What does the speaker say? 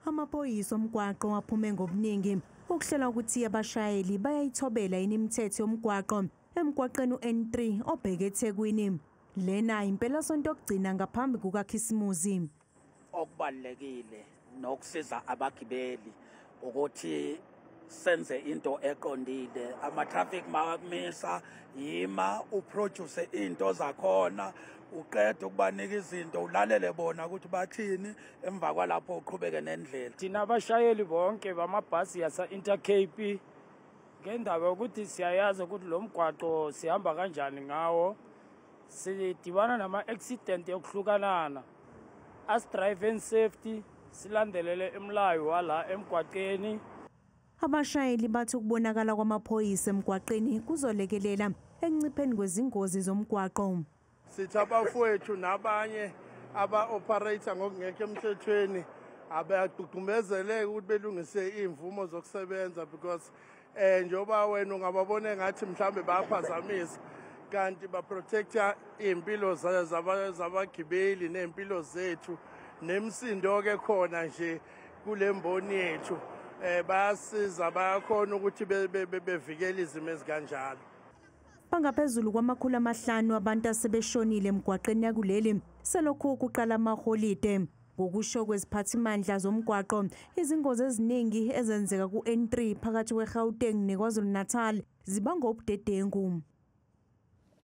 Amaphoyisa omgwaqo aphume ngobuningi ukuhlola ukuthi abashayeli bayayithobela yini imithetho yomgwaqo emgwaqeni u-N3 obheke eThekwini. Lena impelasonto yokugcina ngaphambi kukaKhisimusi. Okubalulekile nokusiza abagibeli ukuthi senze into eqondile. Ama-traffic mawakumisa, yima uproduce into zakhona, uqede ukubanika izinto, ulalele bona ukuthi bathini, emva kwalapho uqhubeke nendlela. Thina abashayeli bonke bamabhasi yasa-Intercape, ngendaba yokuthi siyayazi ukuthi lo mgwaqo sihamba kanjani ngawo, sidibana nama-accident yokuhlukanana. Asi-drive and safety, silandelele imlayo wala emgwaqeni. Abashayeli bathi ukubonakala kwamaphoyisa emgwaqeni kuzolekelela ekuncipheni kwezingozi zomgwaqo. Sithi abafowethu nabanye aba-operator ngokungekho emthethweni abayagqugqumezeleke ukuthi belungise iy'mvumo zokusebenza, because njengoba wena ungababona engathi mhlawumbe bayaphazamisa, kanti baprotecta iy'mpilo zabagibeli ney'mpilo zethu nemisindo-ke khona nje kule mboni yethu. Bayasiza, bayakhona ukuthi bevikele izimo ezikanjalo. Bangaphezulu kwama-500 abantu asebeshonile emgwaqeni yakuleli selokhu kuqala amaholide. Ngokusho kweziphathimandla zomgwaqo, izingozi eziningi ezenzeka ku-N3 phakathi kweGauteng neKwaZulu-Natal zibangwa ubudedengu.